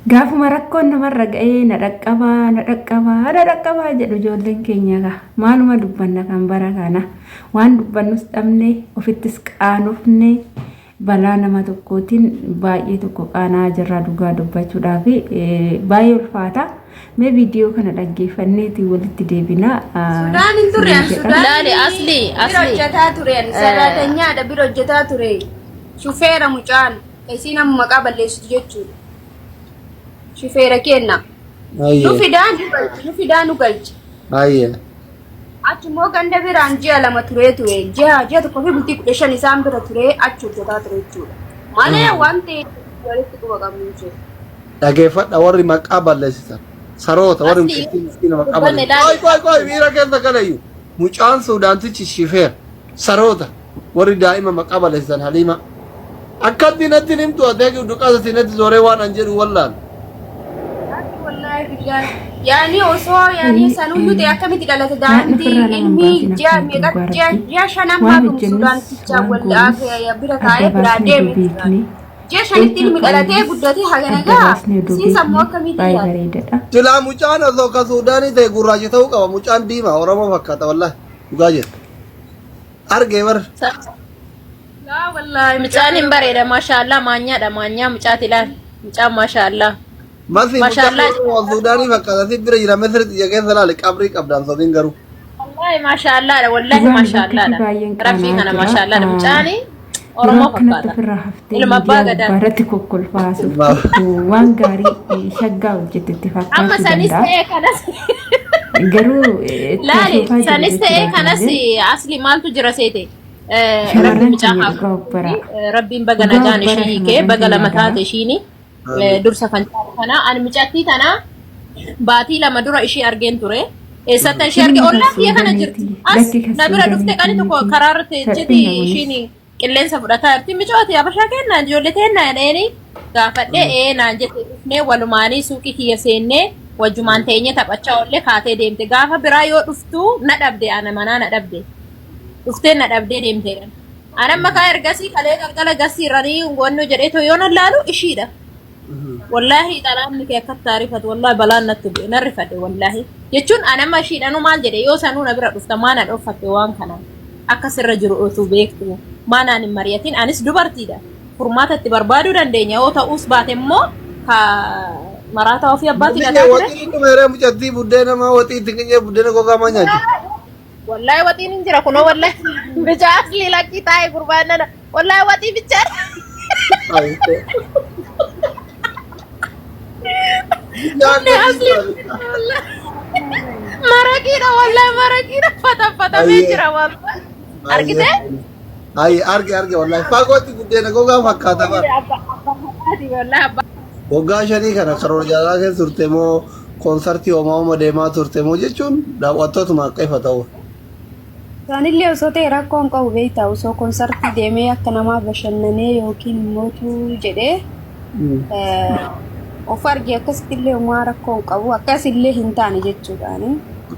Gaafuma rakkoon namarra ga'ee na dhaqqabaa na dhaqqabaa na dhaqqabaa jedhu ijoolleen keenya egaa maaluma dubbanna kan bara kana waan dubbannus dhabne ofittis qaanofne balaa nama tokkootiin baay'ee tokko qaanaa jirra dhugaa dubbachuudhaaf baay'ee ulfaata. Mee viidiyoo kana dhaggeeffanneeti walitti deebina. Sudaan hin turre ani Jedha. Sudaan Laali asli bira asli hojjetaa ture ani saraatanyaadha bira hojjetaa ture shufeera mucaan isiin amma maqaa balleessitu jechuudha shufeera kenna nu Ayyee. fidaa nu galche nu fidaa nu galche Ayyee. achi immoo ganda biraan ji'a 2 turee ture ji'a ji'a 1 fi bultii 15 isaan bira turee achi hojjetaa ture jechuudha malee wanti walitti quba qabnu hin jiru. Dhageeffadha warri maqaa balleessitan. Saroota warri Asli mucattii miskiina maqaa dubbanne balleessitan. laali. Qoy qoy qoy miira keessa galayyu. Mucaan Suudaantichi shifeera. Saroota warri daa'ima maqaa balleessitan Haliima. Akkatti natti hin himtu ati eegi duqaasa natti zooree waan an jedhu wallaal. Lakki wallaahi billaahi. Yaani osoo yaani Inni sanuyyuu ta'e akkamitti dhalate nyaatni daa'imti ofirraa nama hin ilmi baasin ji'a akkanatti meeqa dhugaa ji'a rabbii. ji'a shan ammaa Waan kun hojjennus Sudaantichaa waan wal goonus bira adda taa'ee biraa baasnee odoo deeme jechuudha. beekne Ji'a shanitti eecha ilmi akka dhalatee oolus guddatee hagana adda ga'a baasnee odoo siin sammuu beekne akkamiitiin baay'ee yaada. bareedadha. Silaa mucaan osoo ka Suudaanii ta'e gurraacha ta'uu qaba. Mucaan diimaa Oromoo fakkaata wallahi. Dhugaa jedha. Argee bar. Laa wallaahi Mucaan hin bareeda maashaallah maanyaadha maanyaa mucaati ilaal mucaan maashaallah Masi mucaan maashaallah Oromoo Suudaanii fakkaata. Si bira jira Misir ija keessa laali qabrii qabdaan sobiin garuu. Wallaahi maashaallaadha wallaahi Dhugaan maashaallaadha bakkatti baay'een rabbii qaana'aa kana jira. maashaallaadha mucaani Yeroo Oromoo akkanatti fakkaata ofirraa haftee ilma abbaa miidiyaa gadaa gubbaa irratti kokkolfaa haasoftu waan gaarii shaggaa hojjettetti amma fakkaachuu sanis danda'a. ta'ee kanas Garuu itti laali haasofaa jiru sanis ta'ee jechuudha kanas kanallee. asli maaltu jira seete rabbi Shamarran mucaa keenya haa dhugaa guddisuu obbaraa. rabbiin baga Dhugaa nagaan obbara ishii hiikee shamarran baga keenya lama taate adaraa. ishiini Amiin. dursa kan caalu kana ani mucattii tana baatii 2 dura ishii argeen ture eessatti ishii arge Inni kan ollaa kiyya kana jirti Suudaaniiti. as Lakki kan na bira dhufte qani tokko Suudaaniiti miti. karaa irra teecheeti Salphina kunis. ishiin qilleensa fudhataa jirti micooti habashaa kennaa ijoollee teennaa jedheeni gaafadhe ee naan jette dhufnee walumaanii suuqii kiyya seennee wajjumaan teenyee taphachaa oollee kaatee deemte gaafa biraa yoo dhuftu na dhabde ana manaa na dhabde dhuftee na dhabdee deemte jedhan. An amma kaa ergasii kalee galgala gasii irranii wanno jedhee too yoon laalu ishiidha. Wallaahi xalaanni kee akkatti taarifatu wallaahi balaan natti bu'e nan rifadhe wallaahi. Jechuun an amma ishiidhanuu maal jedhe yoo sanuu na bira dhufta maa na dhoffatte waan kana akka sirra jiru utuu beektu maa naan hin mari'atin anis dubartiidha. Furmaata itti barbaaduu dandeenya yoo ta'uus baate immoo ka maraataa ofii abbaatti Namni gataa kee ture. waxii hin dhumeeree mucattii buddeena maa waxii itti qinyee buddeena gogaa maa nyaachifte. Wallahi waxiin hin jira kunoo wallahi bichaa asli lakkii taa'e gurbaan nana wallahi waxii bichaa Bunni asli maraqiidha wallahi maraqiidha fataffatamee jira wallahi argite Ayi arge arge wallahi fagootti buddeena gogaa fakkaata bara. Abba wallahi abba Waggaa shanii kana karoora jaalalaa keessa turte moo koonsartii homaa homa deemaa turte moo jechuun daawwattootuma akka ifa ta'u. Isaanillee osoo ta'e rakkoo hin qabu beektaa osoo konsartii deemee akka namaa bashannanee yookiin immootu jedhee of arge akkasitti illee homaa rakkoo hin qabu akkas illee hin taane jechuudhaani.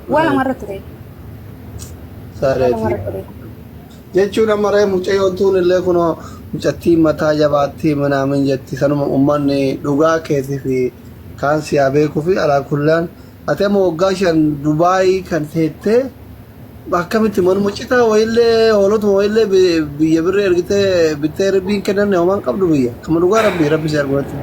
Waa lamarra ture. Waa Sareeti. lamarra ture. Jechuun amma ree mucayyoon tuun illee kunoo mucattiin mataa jabaattii minaamin jetti sanuma ummanni dhugaa keetii fi kaan si haa beekuu fi alaa kullaan ati amma waggaa 5 Dubaayii kan teettee akkamitti manuma citaa wayillee hoolotuma wayillee biyya birrii ergitee bittee rabbiin kennanne homaan qabdu biyya kama dhugaa rabbii rabbi si arguratti.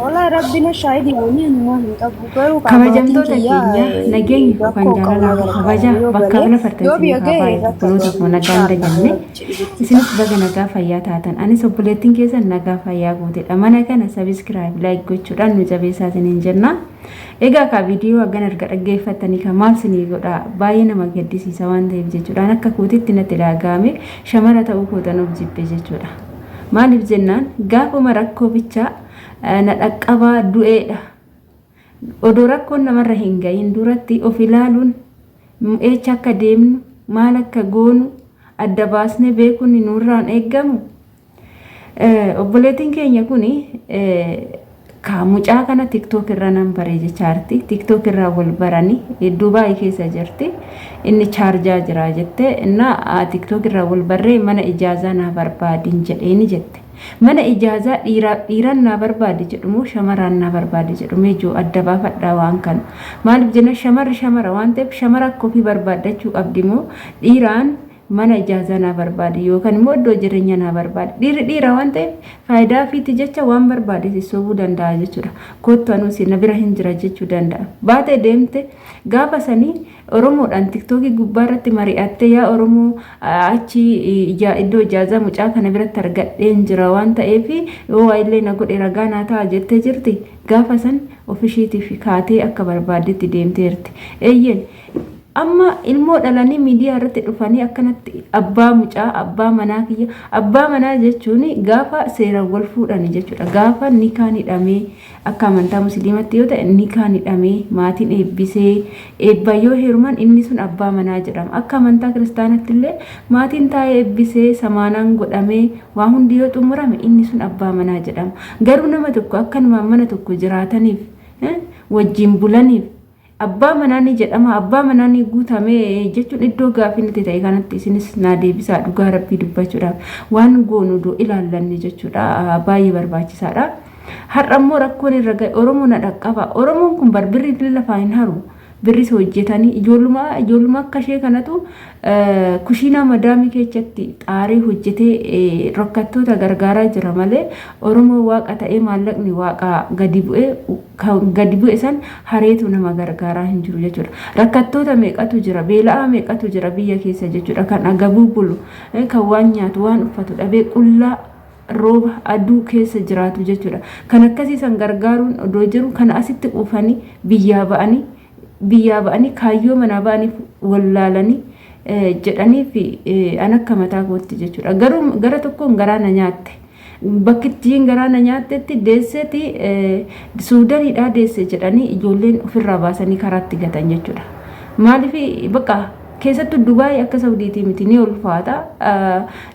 Wallahi rabbina shaahidi wani ani hin qabu garuu ka abbaatiin Kabajamtoota kiyya keenya nageenyi koo kan rakkoo qabu jaalalaa na fi kabaja gargaara yoo bakka galee mana fartan yoo biyya isiniif haa gahe baay'atu rakkatu obboloota koo nagaan inshaallah daganne yoo rabbi jedhe jechuudha. isinis baga nagaa fayyaa taatan anis obboleettiin keessan nagaa fayyaa guutedha mana kana sabiskiraayib laayik gochuudhaan nu jabeessaa isiniin jenna egaa kaa viidiyoo hagana erga dhaggeeffattanii kan maal sinii godha baay'ee nama gaddisiisa waan ta'eef jechuudhaan akka kootitti natti dhaga'ame shamara ta'uu kootan of jibbe jechuudha maaliif jennaan gaafuma rakkoo bichaa na dhaqqabaa du'eedha. Odoo rakkoon namarra hin gahin duratti of ilaaluun eecha akka deemnu maal akka goonu adda baasnee beekuun nurraan eeggamu. Obboleettiin keenya kun ka mucaa kana tiktook irra nan bare jechaarti. Tiktook irraa wal barani Dubaay keessa jirti. Inni chaarjaa jira jette. Inna tiktook irraa wal barree mana ijaazaa naa barbaadin jedheeni jette. Mana ijaazaa dhiiraan naa barbaade jedhu moo shamaraan naa barbaade jedhu mee ijoo adda baafadhaa waan kana. Maaliif jenna shamarri shamara waan ta'eef shamara akka ofii barbaaddachuu qabdi moo dhiiraan mana ijaazaa naa barbaade yookaan immoo iddoo jireenya naa barbaade. Dhiirri dhiira waan ta'eef faayidaa ofiitti jecha waan barbaade si sobuu danda'a jechuudha. Kottu anuu si na bira hin jira jechuu danda'a. Baatee deemte gaafa sanii Oromoodhaan tiktookii gubbaa irratti mari'attee yaa Oromoo achi iddoo ijaazaa mucaa kana biratti argadheen jira waan ta'eef yoo waa illee na godhe ragaa naa ta'a jettee jirti. Gaafa san ofishiitiif kaatee akka barbaaddetti deemteerti. Eeyyeen amma ilmoo dhalanii miidiyaa irratti dhufanii akkanatti abbaa mucaa abbaa manaa kiyya abbaa manaa jechuun gaafa seeraan wal fuudhani jechuudha. Gaafa nikaan hidhamee akka amantaa musliimatti yoo ta'e nikaan hidhamee maatiin eebbisee eebba yoo heeruman inni sun abbaa manaa jedhama. Akka amantaa kiristaanatti illee maatiin taa'ee eebbisee samaanaan godhamee waa hundi yoo xumurame inni sun abbaa manaa jedhama. Garuu nama tokko akkanumaan mana tokko jiraataniif wajjin bulaniif abbaa manaa ni jedhama. Abbaa manaa ni guutame jechuun iddoo gaafii natti ta'e kanatti isinis naa deebisaa dhugaa rabbii dubbachuudhaaf waan goonu doo ilaallanne jechuudha baay'ee barbaachisaadha. Har'a immoo rakkoon irra ga'e Oromoo na dhaqqaba. Oromoon kun bar birri illee lafaa hin haru. Birris hojjetanii ijoolluma ijoolluma akka ishee kanatu kushiinaa madaamii keessatti xaaree hojjetee rakkattoota gargaaraa jira malee Oromoo waaqa ta'ee maallaqni waaqa gadi bu'ee gadi bu'e san hareetu nama gargaaraa hin jiru jechuudha. Rakkattoota meeqatu jira, beela'aa meeqatu jira biyya keessa jechuudha. Kan agabuu bulu, kan waan nyaatu, waan uffatu dhabee qullaa rooba aduu keessa jiraatu jechuudha. Kan akkasii san gargaaruun odoo jiru kana asitti quufanii biyyaa ba'anii biyyaa ba'anii kaayyoo manaa ba'aniif wallaalanii jedhanii fi an akka mataa kootti jechuudha. Garuu gara tokkoon garaa na nyaatte. Bakkittiin garaa na nyaattetti deesseeti Suudaniidhaa deesse jedhanii ijoolleen ofirraa baasanii karaatti gatan jechuudha. Maaliif bakka keessattuu Dubaay akka Saudiitii miti ni ulfaata.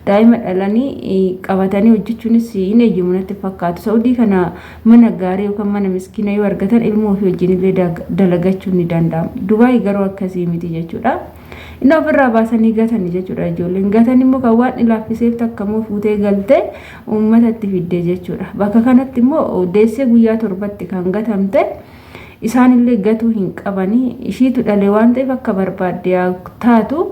Daa'ima dhalanii qabatanii hojjechuunis hin eeyyamu natti fakkaatu. Saudii kana mana gaarii yookaan mana miskiina yoo argatan ilmoo ofii wajjin illee dalagachuun ni danda'ama. Dubaay garuu akkasii miti jechuudha. Inni ofirraa baasanii gatani jechuudha ijoolleen. Gatan immoo kan waan ilaaffiseef takka immoo fuutee galtee uummatatti fidde jechuudha. Bakka kanatti immoo deessee guyyaa torbatti kan gatamte isaanillee gatuu hin qabanii ishiitu dhale waan ta'eef akka barbaadde haa taatu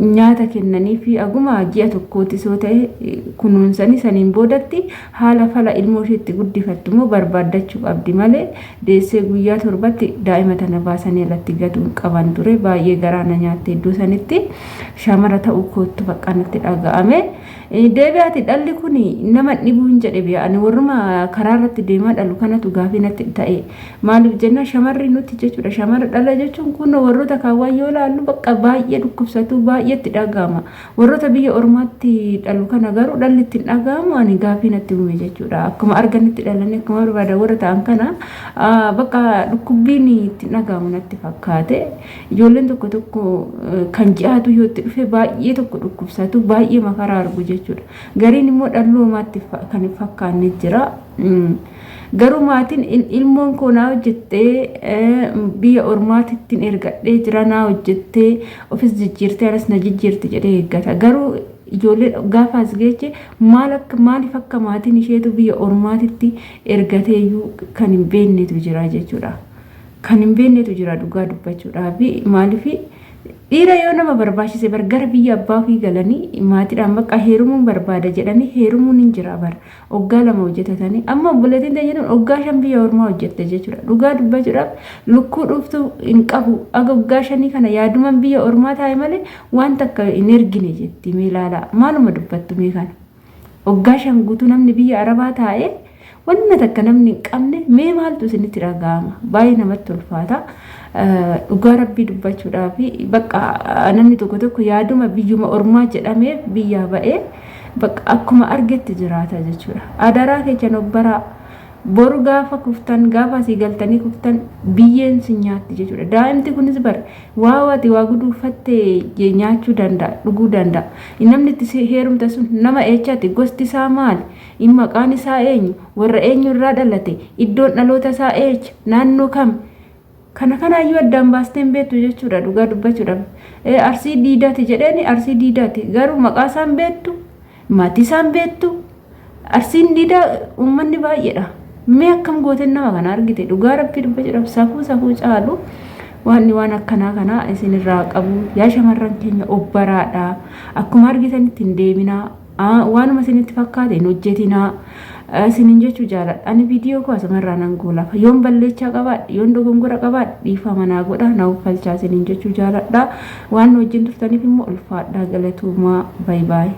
nyaata kennanii fi aguma ji'a tokkootis yoo ta'e kunuunsanii saniin boodatti haala fala ilmoo ishee itti guddifattu immoo barbaaddachuu qabdi malee deessee guyyaa torbatti daa'ima tana baasanii alatti gatuu hin qaban ture. Baay'ee garaa na nyaatte iddoo sanitti shamara ta'uu koottu bakka natti dhaga'ame. Deebi'aati dhalli kun nama dhibuu hin jedhe bi'a. Ani warruma karaa irratti deemaa dhalu kanatu gaafii natti ta'e. Maaliif jenna shamarri nuti jechuudha. Shamara dhala jechuun kun warroota kaawwan yoo ilaallu bakka baay'ee dhukkubsatu baay'ee itti dhaga'ama. Warroota biyya ormaatti dhalu kana garuu dhalli itti hin dhaga'amu ani gaafii natti uume jechuudha. Akkuma arganitti dhalanii akkuma barbaadan warra ta'an kana bakka dhukkubbiin itti hin dhaga'amu natti fakkaate. Ijoolleen tokko tokko kan ji'aatu yoo itti dhufe baay'ee tokko dhukkubsatu baay'ee makaraa argu jechuudha. Gariin immoo dhalluu homaatti kan hin fakkaanne jira. Garuu maatiin ilmoon koo naa hojjettee biyya ormaatittiin ergadhee jira naa hojjettee ofis jijjiirtee anas na jijjiirti jedhee eeggata. Garuu ijoollee gaafa as geeche maal akka maaliif akka maatiin isheetu biyya ormaatitti ergateeyyuu kan hin beeknetu jira jechuudha. Kan hin beeknetu jira dhugaa dubbachuudhaaf maaliif dhiira yoo nama barbaachise bar gara biyya abbaa ofii galanii maatiidhaan bakka heerumuun barbaada jedhanii heerumuun hin jira bar oggaa lama hojjetatanii amma obboleettiin ta'e jedhuun oggaa 5 biyya ormaa hojjette jechuudha dhugaa dubbachuudhaaf lukkuu dhuftu hin qabu aga oggaa 5 kana yaaduman biyya ormaa taa'e malee waan takka hin ergine jetti mee ilaalaa maaluma dubbattu mee kana. Waggaa 5 guutuu namni biyya Arabaa taa'ee wanna takka namni hin qabne mee maaltu isinitti dhaga'ama? Baay'ee namatti ulfaata. Dhugaa rabbii dubbachuudhaaf bakka namni tokko tokko yaaduma biyyuma ormaa jedhameef biyyaa ba'ee bakka akkuma argetti jiraata jechuudha. Adaraa keessan of baraa. Boru gaafa kuftan gaafa asii galtanii kuftan biyyeen sin nyaatti jechuudha. Daa'imti kunis bar waa ati waa guduunfatte nyaachuu danda'a, dhuguu danda'a. Namni itti si heerumte sun nama eechaati? Gosti isaa maali? Maqaan isaa eenyu? Warra eenyu irraa dhalate? Iddoon dhaloota isaa eecha? Naannoo kam? Kana kanaayyuu addaan baastee hin beektu jechuudha dhugaa dubbachuudhaaf. Arsii diidaati jedheeni arsii diidaati garuu maqaa isaa hin beektu. Maatii isaan beektu. Arsiin diida uummanni baay'eedha. Mee akkam gooteen nama kana argite dhugaa rabbii dubbachuudhaaf safuu safuu caalu waanni waan akkanaa kana isinirraa qabu yaa shamarran keenya obbaraadha. Akkuma argitanitti hin deeminaa. Waanuma isinitti fakkaate hin hojjetinaa. Isinin jechuu jaaladha. Ani viidiyoo koo asumarraa nan goolafa. Yoon balleechaa qabaadhe, yoon dogongora qabaadhe dhiifama naa godha, na uffalchaa isinin jechuu jaaladha. Waan nu wajjin turtaniif immoo ulfaadhaa galatoomaa. Baay baay.